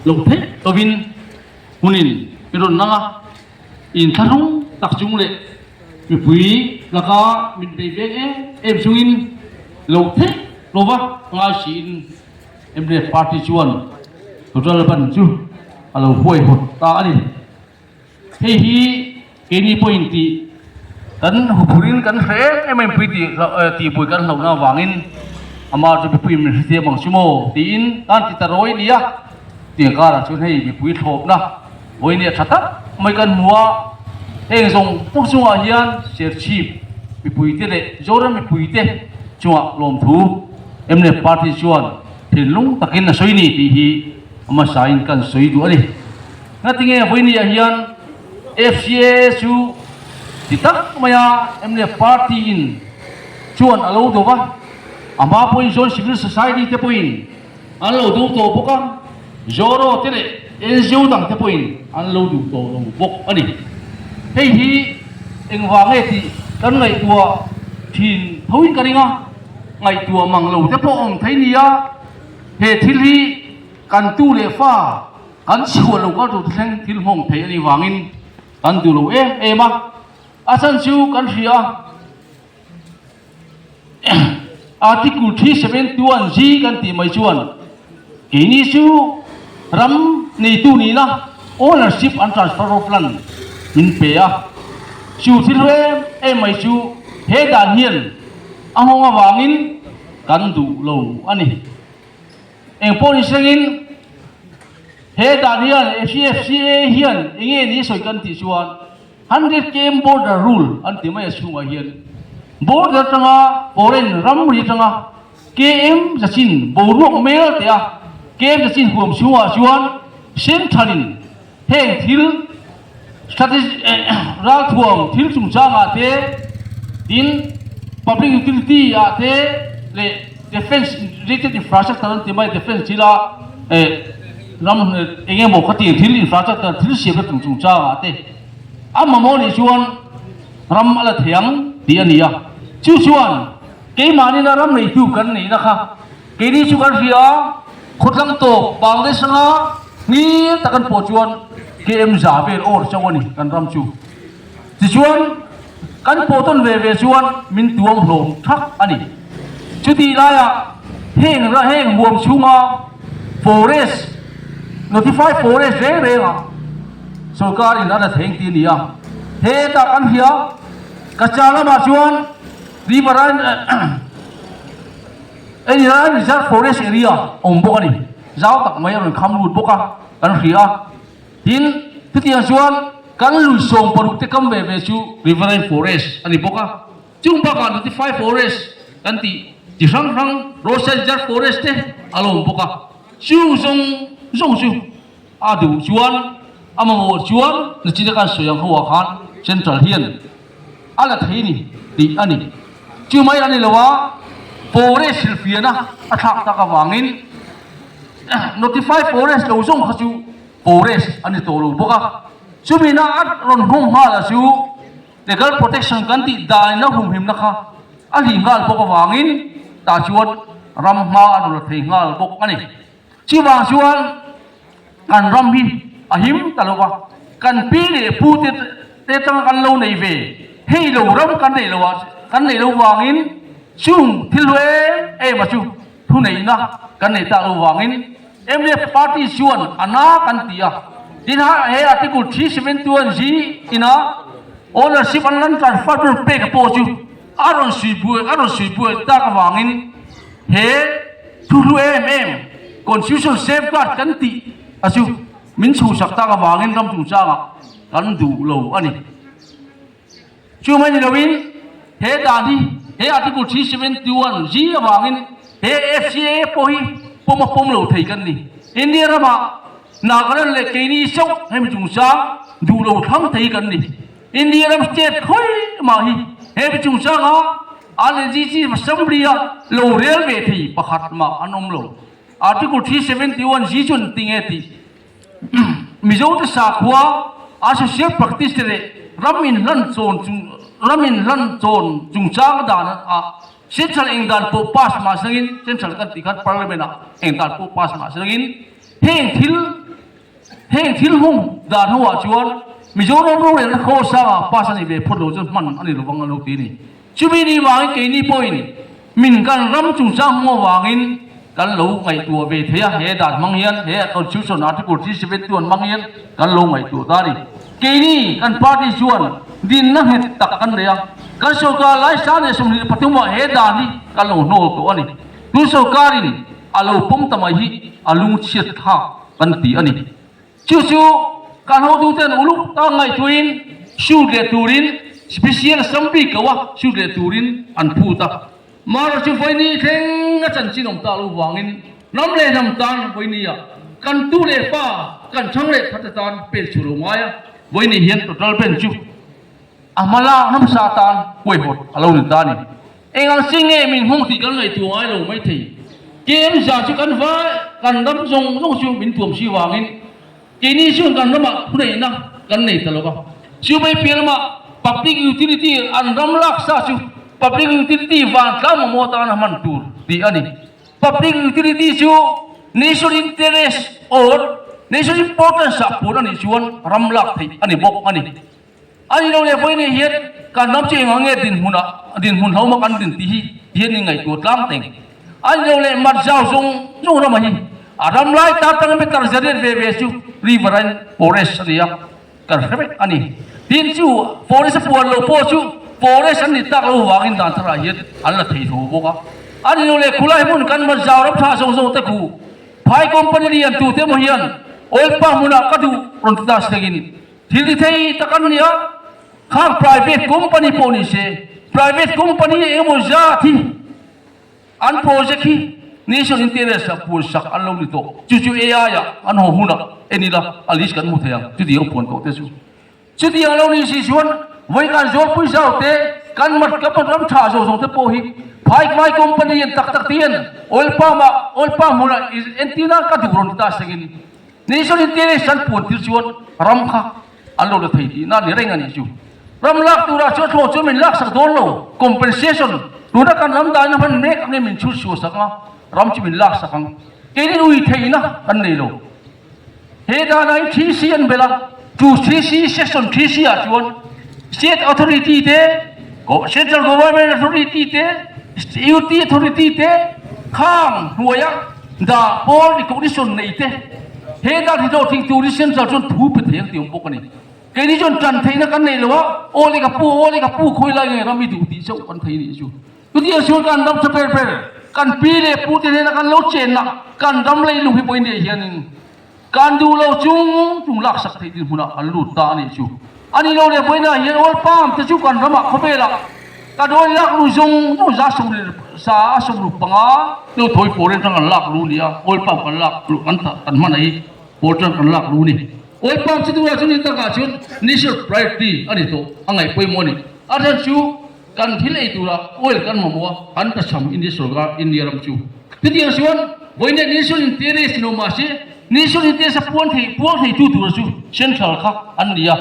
Loh theih lovin hmunin min rawn nang a, inthlahrung tak chung leh mipui laka min bei veng em em chungin loh theih lova ngai siin mnf party chuan total ban chu a lo huaihawt ta a ni. Hei hi keini pawhin tih kan huphurin kan hre em em a mipui tih tihpui kan hlauhna avangin amah chu mipui min hrethiam ang chu maw tiin kan ti ta rawi nia tiang karah chuan hei mipui thlawpna vawiin a tha tak mai kan hmu a, heng zawng zawng chungah hian Serchhip mipuite leh Zoram mipuite chungah lawmthu mnf party chuan thinlung takin a sawi ni tih hi a hmasain kan sawi duh a ni. Ngatinge vawinia hian FCAA chu ti tak maia mnf party in chuan a lo do va, a hma pawhin Joint Civil Society te pawhin an lo do tawh bawk a, Zoro te leh NGO dang te pawhin an lo duh tawh lo bawk a ni. Hei hi engvang nge tih kan ngaihtuah thin thoin ka ring a, ngaihtuah mang lo te pawh awm thei nia, he thil hi kan tu leh fa, Kan chhuah lo kal tur thleng thil hmawng thei a nih vangin kan duh lo em em a, a chhan chu kan hria a, Article 371 G kan tih mai chuan keini chu ram neitu nihna ownership and transfer of land min pe a, chu thil hlu em em mai chu he dan hian a nghawng avangin kan duh lo a ni. Eng pawh ni sengin he dan hian FCFCA hian enge ni sawi kan tih chuan 100 km border rule an ti mai a chhungah hian border atanga foreign ramri atanga km zachin boruak mel teh a km zachin huam chhungah chuan central in Heng thil strategy ralthuam thil chungchangah te, tin public utility ah te leh defence related infrastructure an ti mai defence thila ram eng emaw khatiang thil infrastructure thil siamna chung chungchangah te a mamawh nih chuan ram a la thei ang tih a ni a. Chu chuan keimahni ram neitu kan neihna kha Keini chu kan hria a, khawtlang tawp Bangladesh anga ngil tak an pawh chuan KM za vel awr chauh a ni kan ram chu. Tichuan kan pawh tawn ve ve chuan min tuam hlawm thak a ni. Chutih laiah heng heng huam chhunga forest, notified forest reng renga sorkarin a la thleng tih a ni a. Hetah kan hria, Kachar lamah chuan Riverine Hei hian reserve forest area awm bawk a ni. Zau tak mai a rawn kham lut bawk a, kan hria a. Tin, chutiang chuan kan lui 16 te kam ve ve chu riverine forest a ni bawk a. Chung bakah notified forest kan tih chi hrang hrang roadside reserve forest te a lo awm bawk a. Chung zawng zawng chu a duh chuan a mamawh chuan nachina kan sawi ang ho ah khan central hian a la thei ni tih a ni. Chu mai a ni lo a, forest hrilhfiahna a thlak tak avangin notify forest lo zawng kha chu forest a ni tawh lo bawk a. Chumina a rawn nghawng nghal a chu legal protection kan tih daina humhimna kha a hlih nghal bawk avangin tah chuan ram hma a rawn la thei nghal bawk a ni. Chuvang chuan kan ram hi a him ta lo va, kan pi leh pu te te atanga kan lo nei ve, hei lo ram kan neih lo ah kan neih lo vangin chung thil hlu em em a chu thu neihna kan nei tak lo vangin mnf party chuan a na kan ti a, tin ha he article 371 G ina ownership an lan transfer tur pek a pawh chu a rawn sui buai a rawn sui buai tak avangin he Thu hlu em em, Constitution safeguard kan tih a chu min chhuhsak tak avangin ram chungchangah kan duh lo a ni. Chu mai ni loin he dan hi he Article 371 G avangin he FCAA pawh hi pawm a pawm lo thei kan ni. India ramah Nagaland leh keini chauh hemi chungchang duh lo thlang thei kan ni. India ram state khawi mah hi he mi chungchanga RLG Chief Assembly a lo rel ve thei pakhat mah an awm lo. Article 371 G chuan tinge tih Mizo te sakhua a social practice te leh ram inhlan chawn chung ram inhlan chawn chungchang dan ah Central eng dan pawh pass mah sangin Central kan tih khan Parliament ah eng dan pawh pass mah sangin heng thil. Heng thil hung dan ho ah chuan Mizoram rorelna khaw sangah pass a nih ve phawt lo chuan hman a ni lovang a lo ti a ni. Chumi ni vangin keini pawhin min kan ram chungchang hung avangin kan lo ngaihtuah ve thei a, he dan hmang hian he Constitution Article 372 an hmang hian kan lo ngaihtuah ta a ni. Keini kan party chuan dinna nghet tak kan nei a, kan sorkar lai 2023 ah he dan hi kan lo hnawl tawh a ni. Tun sorkarin a lo pawm ta mai hi a lungchhiat thlak kan ti a ni. Chu chu kan hotuten uluk tak ngaihtuahin shoot leh turin Special Assembly ko a shoot leh turin an phut a. Mara chu vawiini thleng a chanchin awm tak lo vangin ram leh hnam tan vawiini ah kan tu leh fa kan chhang leh that atan pen chhuah lo ngai a, vawiini hian total ban chu a hma lak hmasa tan huaihawt a lo ni ta a ni. Eng ang si nge min hmang tih kan ngaihtuah ngai lo maithei. KM za chu kan vai, kan ram zawng zawng chu min tuam si vangin keini chuan kan ramah thuneihna kan nei ta lo va. Chu mai piah lamah public utility an ram lak sa chu public utility vantlang mamawh atana hman tur tih a ni. Public utility chu national interest or national importance ah puan a nih chuan ram lak theih a ni bawk a ni. A ni lo leh vawiin ah hian kan ram chu engah nge dinhmun ah dinhmun hlauhma kan din tih hi hian in ngaihtuah tlang teng. A ni lo leh mat zau zawng zawng ramah hi a ram lai ta tang meter zariat ve ve chu riverine forest a ni a, kan hre vek a ni. Tin chu forest a puan lo pawh chu forest an nih tak lo vangin dan tharah hian an la thei tho bawk a. A ni lo leh khulai hmun kan mat zau ram tha zawng zawng te khu phai company lian tute emaw hian oil palm hmunah ka duh rawn ti ta si thlengin Thil ti thei tak an nia, khang private company pawh ni se, private company eng emaw zat hi an project hi national interest ah puansak an lo ni tawh, chu chu AI ah an haw hunah en ila a list kan hmu thei ang, chutiang puan tawh te chu. Chutiang lo ni si chuan vawikan zawlpui zau te, kan mat ka ram tha zawng zawng te pawh hi phai phai company an tak tak te hian oil palm ah oil palm hmunah entirna ka duh rawn ti ta sengin National interest an puan tir chuan ram kha an lo la thei tihna a ni reng a nih chu. Ram lak turah chuan thlawh chuan min laksak dawn lo, compensation tuna kan ram dahin a hman mek angin min chhut suah sak ang a, ram chu min laksak ang. Keini ui theihna kan nei lo. He danah hi TC an belh a, chu TC section TC ah chuan state authority te, central government authority te, UT authority te khang hnuaia Dah pawl recognition nei te he dan hi zawh thing turin central chuan thu pe thei ang tih awm bawk a ni. Keini chuan tan theihna kan nei lo a, aw le ka pu, aw le ka pu khawi lai nge ram i duh tih chauh kan thei nih chu. Chutiang chuan kan ram tha ber ber, kan pi leh pu te hnena kan lo chenna kan ram leilung hi pawhin nei hianin kan duh lo chung chung laksak theih dinhmunah kan lut ta a nih chu. A ni lo leh vawiinah hian oil palm te chu kan ramah khawvelah ka dawi lak lu zawng zawng za sa a 65 deuh thawi foreign atang kan lak lu ni a, oil palm kan lak luh kan kan hman a hi foreign atang kan lak lu ni. Oil palm chu tunah chuan ni takah chuan national priority a ni tawh a ngaih pawimawh a ni. A chhan chu kan thil ei turah oil kan mamawh a, kan tachham India sorkar India ram chu. Chutiang chuan vawiin national interest ni lo mahse national interest a puan thei puang theitu tura chu central kha an ni a.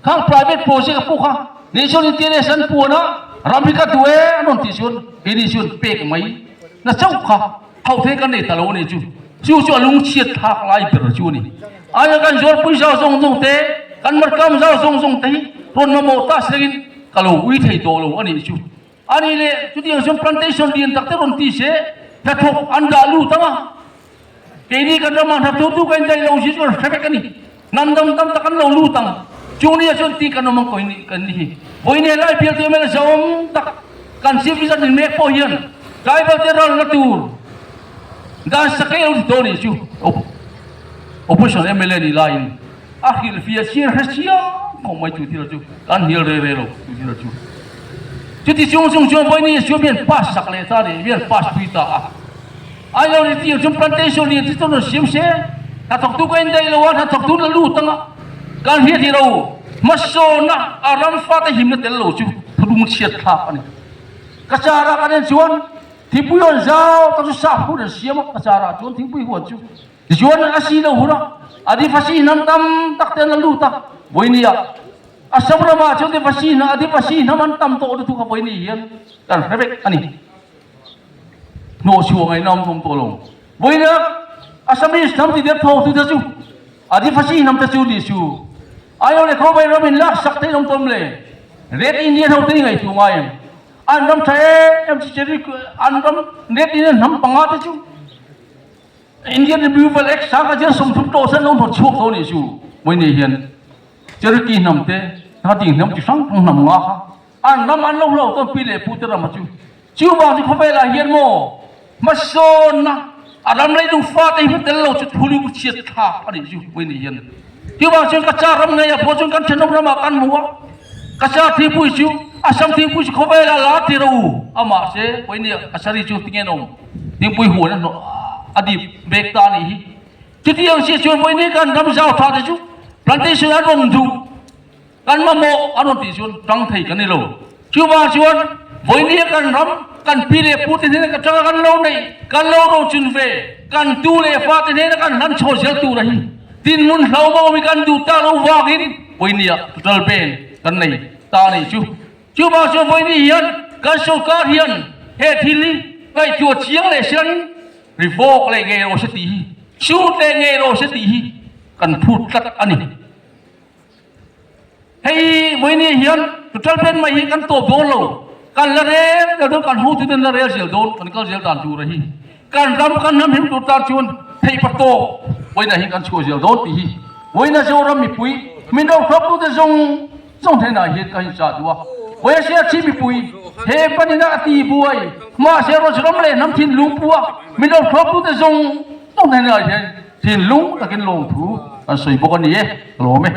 Khang private project a pawh kha national interest an puan a, ram hi ka duh e an rawn tih chuan keini chuan pek mai na chauh kha hauh thei kan nei ta lo a ni chu. Chu chu a lungchhiat thlak lai ber chu a ni. Aia kan zawrpui zau zawng zawng te, kan markam zau zawng zawng te hi rawn mamawh ta sengin ka lo ui thei tawh lo a nih chu. A nih leh chutiang chuan plantation lian tak te rawn ti se, hnathawk an dah lut ang a. Keini kan ramah hnathawk tu kan indaih lo si chuan hre vek a ni. Hnam dang tam tak an lo lut ang. Chung nia chuan ti kan awm ang koin kan ni hi. Vawiin he lai bial te mela zawm tak kan chief minister ni mek pawh hian tribal te ralna tur dan sakei lo ti tawh nih chu opposition mla nih laiin a hrilhfiah chian hre chiang khawp mai chu thil chu kan hnial re re lo chu thil chu. Chuti chung chung chuan vawiin chu mian pass sak leh ta nih mian pass pui ta a. Aizawl ni tir chu plantation lian chi chuan rawn siam se, hnathawktu ka indaih lo a, hnathawktu la lut ang a, kan hriat hi ro hmasawnna a ram fate himna tel lo chu thudung chhiat thlak a ni. Ka charah kan en chuan thingpui huan zau tak chu sap hun an siam a, ka charah chuan thingpui huan chu tichuan a si lo hun a, Adivasi hnam tam tak te an la lut a, vawinia Assam ramah chuan Adivasi hnam Adivasi hnam an tam tawh lutuk a vawini hian kan hre vek a ni. Hnawhchhuah ngaihna awm awm tawh lo. Vawiina Assamese hnam ti der tho tu te chu. Adivasi hnam te chu ni su. Aiaw leh khawvei ram in lak sak theih awm tawm le. Red Indian ho te hi ngaihtuah ngai em? An ram tha em em chu Cherry an ram Red Indian hnam panga te chu Indian Removal Act sangha hian 30 tawh sen lo hnawt chhuak tawh ni su. Mawi nei hian Cherokee hnam te Hnating hnam chi hrang hrang hnam nga kha an ram an lo hlauh tawn pi leh pu te ram a chu. Chuvang chu khawvelah hian maw hmasawnna a ram leilung fate hi hmu tel lo chu thuli u chhiat thlak a nih chu vawi ni hian. Chuvang chuan ka cha ram ngeiah pawh chuan kan thenawm ramah kan hmu a, ka cha thingpui chu Assam thingpui chu khawvelah la ti rawh u a mahse vawi nia Kasari chu tinge an awm thingpui huan a hnawh a dip bek ta a nih hi. Chutiang chiah chuan vawi ni kan ram zau tha te chu plantation an rawn duh. Kan mamawh a rawn tih chuan tang thei kan ni lo. Chuvang chuan vawinia kan ram, kan pi leh pu te hnena ka tanga kan lo neih, kan lo rochun ve, kan tu leh fa te hnena kan hlan chhaw zel tur a hi. Dinhmun hlauhmawm hi kan duh tak lo vangin vawinia total ban kan nei ta a nih chu. Chuvang chuan vawini hian kan sorkar hian he thil hi ngaihtuah chiang leh siangin revoke leh ngei rawh se tih hi, shoot leh ngei rawh se tih hi kan phut tlat a ni. Hei vawiini hian total ban mai hi kan tawp dawn lo, kan la rel zel dawn, kan hotu ten la rel zel dawn, kan kal zel dan tur a hi. Kan ram kan hnam him tur tan chuan theih pa tawk vawiinah hian kan chhuah zel dawn tih hi vawiina Zoram mipui min ro hlawp tute zawng zawng hnenah hian ka inchah duh a. Vawiasia chi mipui he panin a ti buai mahse Rawzram leh hnam thinlung pua min ro hlawp tute zawng zawng hnenah hian Thinlung takin lawmthu an sawi bawk a ni e, ka lawm e.